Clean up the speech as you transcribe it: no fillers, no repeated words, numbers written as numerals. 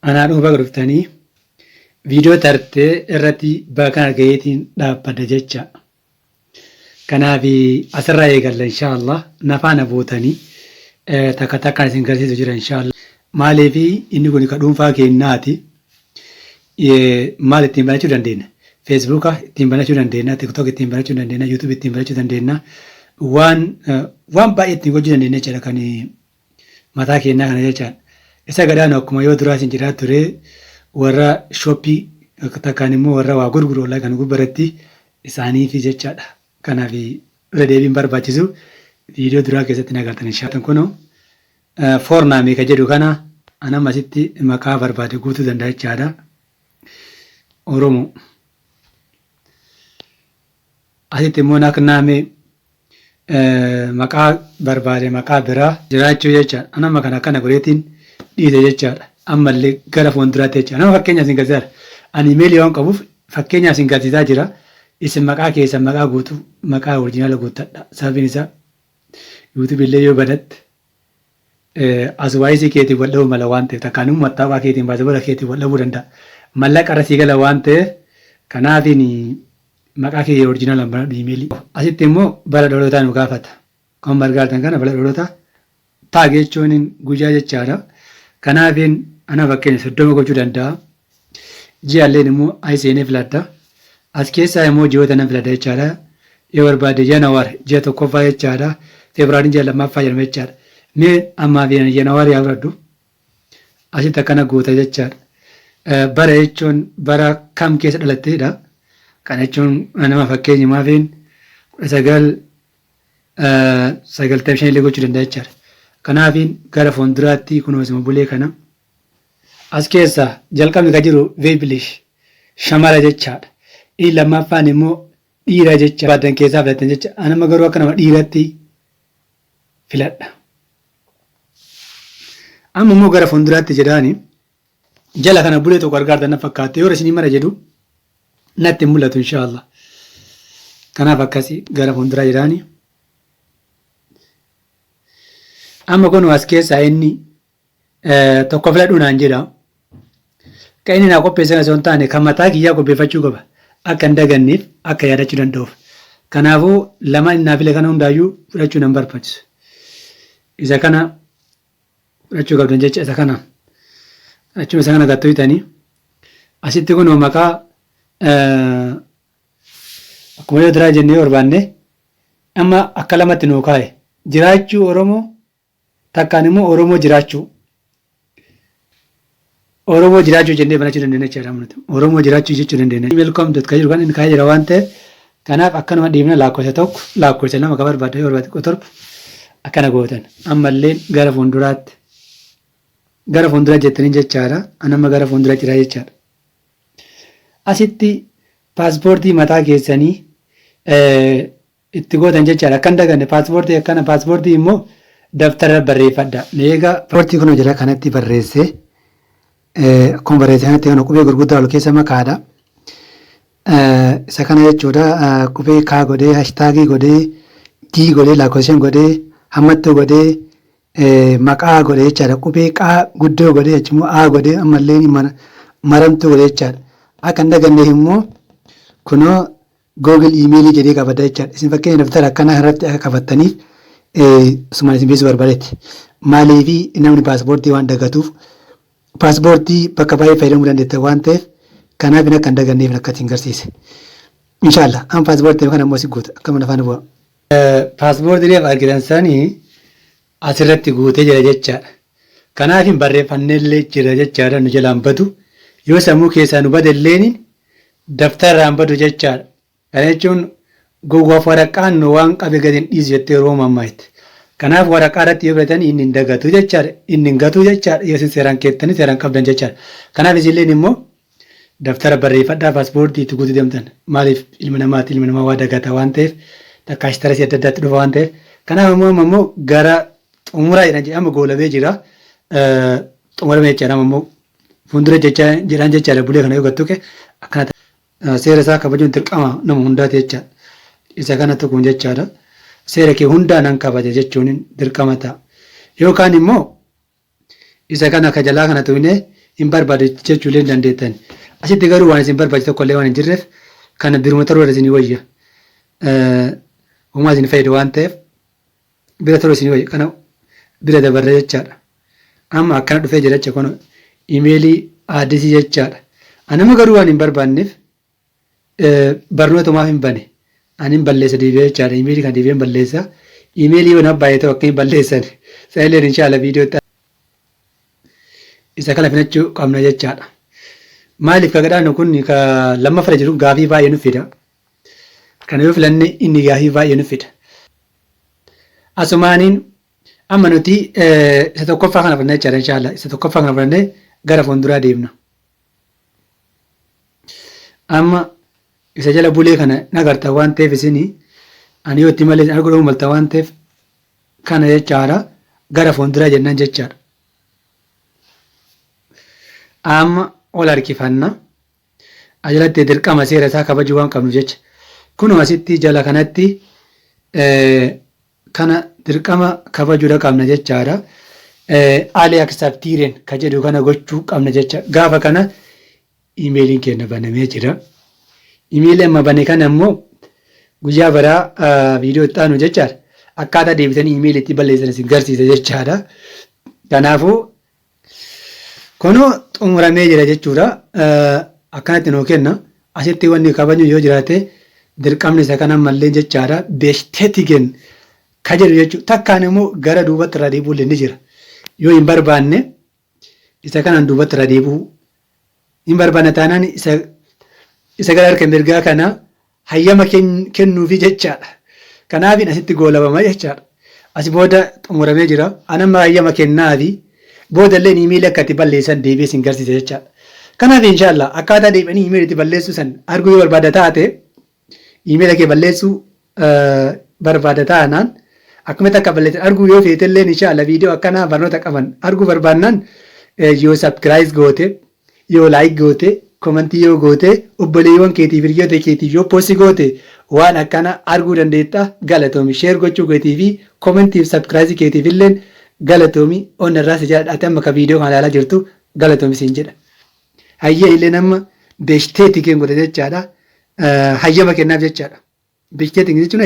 Anaa dhufu baga dhuftanii viidiyoo tartee irratti bakka kana gaheetiin dhaabbadha jecha. Kanaaf asirraa eegalla inshaallah na faana buutanii takka takkaan isin garsiisu jira inshaallah. Maaliif inni kun ka dhuunfaa keenyaati. Maal ittiin banachuu dandeenya? Feesbuuka ittiin banachuu dandeenya, TikTok ittiin banachuu dandeenya, YouTube ittiin banachuu dandeenya. Waan waan baay'ee ittiin gochuu dandeenya jechaadha kan mataa keenyaa kana jechaadha. Isa gadaanu akkuma yoo duraa isin jedhaa ture warra shoppii takkaan immoo warra waa gurguru online kan gubbaratti isaaniifi jechaadha. Kanaaf irra deebiin barbaachisu viidiyoo duraa keessatti ni agartan inshaa kunoo foornaamii ka jedhu kana anam asitti maqaa barbaade guutuu danda'a jechaadha. Oromoo. Asitti immoo naknaame maqaa barbaade maqaa biraa jiraachuu jechaadha. An amma kana akkana godheetiin dhiise jechaadha. Ammallee gara fuulduraatti jechaadha. Nama fakkeenyaaf isin garsiisaa jira. Ani imeelii waan qabuuf fakkeenyaaf isin garsiisaa jira. Isin maqaa keessan maqaa guutuu maqaa orijinaala guuttadha. Sababiin isaa yuutuubii illee yoo banatte as waayisii keetiin wal dhabuu mala waan ta'eef takkaan immoo mattaawqaa keetiin baasabora keetiin wal dhabuu danda'a. Mallaqa irra sii gala waan ta'eef kanaafiin maqaa kee orijinaalaan banadhu iimeelii. Asitti immoo bara dhalootaa nu gaafata. Akkuma argaa jirtan kana bara dhalootaa taag jechuun guyyaa jechaadha. Kanaafiin ana fakkeenya 30 gochuu danda'a. Ji'alleen immoo as seenee filadha. As keessaa immoo ji'oota nan filadha jechaadha. Yoo barbaade Janawar ji'a tokkoffaa jechaadha. Febraariin ji'a lammaffaa jedhama jechaadha. Mee ammaaf Janawar yaa fudhadhu. Asitti akkana guuta jechaadha. Bara jechuun bara kam keessa dhalatteedha. Kana jechuun nama fakkeenyumaafiin 1995 illee gochuu danda'a jechaadha. Kanaafiin gara fuulduraatti kunoo isuma bulee kana. As keessa jalqabni kan jiru Weiblich shamara jechaadha. Inni lammaffaan immoo dhiira jecha barbaadan keessaa filattan jecha. Ani amma garuu akka nama dhiiratti filadha. Amma immoo gara fuulduraatti jedhaani jala kana bulee tokko argaartan na fakkaatti yoo isinii mara jedhu natti hin mul'atu inshaallah. Kanaaf akkasi gara fuulduraa jedhaani. Amma kun as keessaa inni tokko filadhuu naan jedha. Kan inni naa qopheesse osoo hin taane kan mataa kiyyaa qopheeffachuu qaba. Akka hin daganneef akka yaadachuu danda'uuf. Kanaafuu lamaan inni naa file kana hundaayyuu fudhachuu nan barbaachisu. Isa kana fudhachuu qabdan jecha isa kana. Achuma isa kana gattoytanii asitti kunoo maqaa akkuma yoo duraa jennee barbaanne amma akka lamatti nuu kaa'e jiraachuu Oromoo takkaan immoo Oromoo jiraachuu. Oromoo jiraachuu jennee banachuu dandeenya jechaadha nuti. Oromoo jiraachuu jechuu dandeenya. Welcome dot kan jiru kan inni kaa'ee jira waan ta'eef kanaaf akkanuma dhiibna lakkoofsa 1 lakkoofsa 2 kan barbaadde yoo barbaadde 7 akkana gootan. Ammallee gara fuulduraatti gara fuulduraa jettanii jechaadha. An amma gara fuulduraa jira jechaadha. Asitti paaspoortii mataa keessanii itti gootan jechaadha. Akka hin daganne paaspoortii akkana paaspoortii immoo dabtara barreeffadha. Egaa paaspoortii kunoo jira kanatti barreesse akkuma barreesse kanatti kana qubee gurguddaa ol keessa makaadha. Isa kana jechuudha qubee kaa godhee hashtaagii godhee gii godhee lakkoofsa 5 godhee hammattuu godhee maqaa godhe jechaadha. Qubee qaa guddoo godhee achimmoo a godhee ammallee maramtuu godhe jechaadha. Akka hin daganneef immoo kunoo Google email jedhee qabata jechaadha. Isin fakkeenya daftara akkanaa irratti akka qabattaniif asumaan isin beeksisuu barbaadetti. Maaliif namni paaspoortii waan dagatuuf paaspoortii bakka baay'ee fayyadamuu dandeetta waan ta'eef kanaaf akka hin daganneef akka isin garsiise. Inshaallah amma paaspoortii kana immoo si guuta akkuma afaan bu'a. Paaspoortii reef argitan sanii asirratti guutee jira jechaadha. Kanaaf hin barreeffannellee jira jechaadha nu jalaan badu. Yoo sammuu keessaa nu badelleen daftarraan badu jechaadha. Kana jechuun gowwaaf waraqaan nu waan qabe gadi hin dhiisu jettee yeroo mammaakti. Kanaaf waraqaa irratti yoo filatan inni hin dagatu jechaadha. Inni hin gatu jechaadha. Yoo isin seeraan keettanii seeraan qabdan jechaadha. Kanaaf isinilleen immoo daftara barreeffadhaa paaspoortii itti guutuu deemtan. Maaliif ilma namaati ilma namaa waa dagata waan ta'eef takka ashtarasii adda addaatti dhufa waan ta'eef. Kanaaf immoo amma immoo gara xumuraa jedhan jedhama goolabee jira. Xumurame jechaadha amma immoo fuuldura jecha jedhaan jechaadha bulee kana yoo gattuqe akkana seera isaa kabajuun dirqama nama hundaati jechaadha. Isa kana tuquun jechaadha. Seera kee hundaa nan kabaja jechuun dirqama ta'a. Yookaan immoo isa kana ka jalaa kana tuqne Hin barbaadu jechuullee hin dandeettan. Asitti garuu waan isin barbaachisu tokkollee waan hin jirreef kana biruma taruu irra isinii wayya. Homaa isin fayyadu waan ta'eef bira taruu isinii wayya. Kana bira dabarra jechaadha. Amma akkana dhufee jira jecha kun imeelii addisii jechaadha. Anama garuu waan hin barbaanneef barnootumaaf hin bane. Ani hin balleessa deebi'ee jechaadha. Imeelii kana deebi'ee hin balleessa. Imeelii yoo na baay'ee ta'u akka hin balleessan. Sa'illeen inshaalla viidiyoo isa kana filachuu qabna jechaadha. Maaliif ka gadhaanu kun ka lammaffara jiru gaafii baay'ee nu fida. Kana yoo filanne inni gaafii baay'ee nu fida. Asumaaniin amma nuti isa tokkoffaa kana fudhannee jechaadha inshaalla. Isa tokkoffaa kana fudhannee gara fuulduraa deemna. Amma isa jala bulee kana nagarta waan ta'eef isin ani yoo itti malee arguu dhabuu malta waan ta'eef kana jechaadha, gara fuulduraa jennaan jechaadha. Amma ol harkifanna. Ajalatti dirqama seera isaa kabajuu waan qabnu jecha. Kunoo asitti jala kanatti kana dirqama kabajuudha qabna jechaadha. Alle akseptieren ka jedhu kana gochuu qabna jecha. Gaafa kana imeeliin keenya banamee jira. Imeelii amma bane kana immoo guyyaa biraa viidiyoo itti aanu jechaadha. Akkaataa deebitanii imeelii itti balleessan isin garsiisa jechaadha. Kanaafuu kunoo xumuramee jira jechuudha. Akkanatti nuu kenna. Asitti wanni kabaju yoo jiraate dirqamni isa kana ammallee jechaadha. Bestätigen ka jedhu jechuudha. Takkaan immoo gara duubatti irraa deebi'uu illee ni jira. Yoo hin barbaanne isa kanaan duubatti irraa deebi'uu hin barbaanne taanaan isa gara harka mirgaa kana hayyama kennuufi jechaadha. Kanaafin asitti goolabama jechaadha. Asi booda xumuramee jira. Anamma hayyama kennaafi booda illee imeelii akka itti balleessan deebi'ee isin garsiisa jechaadha. Kanaaf inshaallah akkaataa deebi'anii imeelii itti balleessuu san arguu yoo barbaada taate, imeela kee balleessuu barbaada taanaan, akkamitti akka balleessan arguu yoo feete illee, inshaallah viidiyoo akkanaa barnoota qaban arguu barbaannaan, yoo subscribe goote, yoo like goote, commentii yoo goote, obboleewwan keetiif hiriyoota keetiif yoo post goote, waan akkana arguu dandeetta. Galatoomi. Share gochuu keetii fi commentiif subscribe keetiif illeen galatoomi. Onna irraa si jaalladhaate amma ka viidiyoo kana ilaalaa jirtu galatoomi siin jedha. Hayyee illee nama bestätigen godhe jechaadha. Hayyama kennaaf jechaadha. Bestätigen jechuun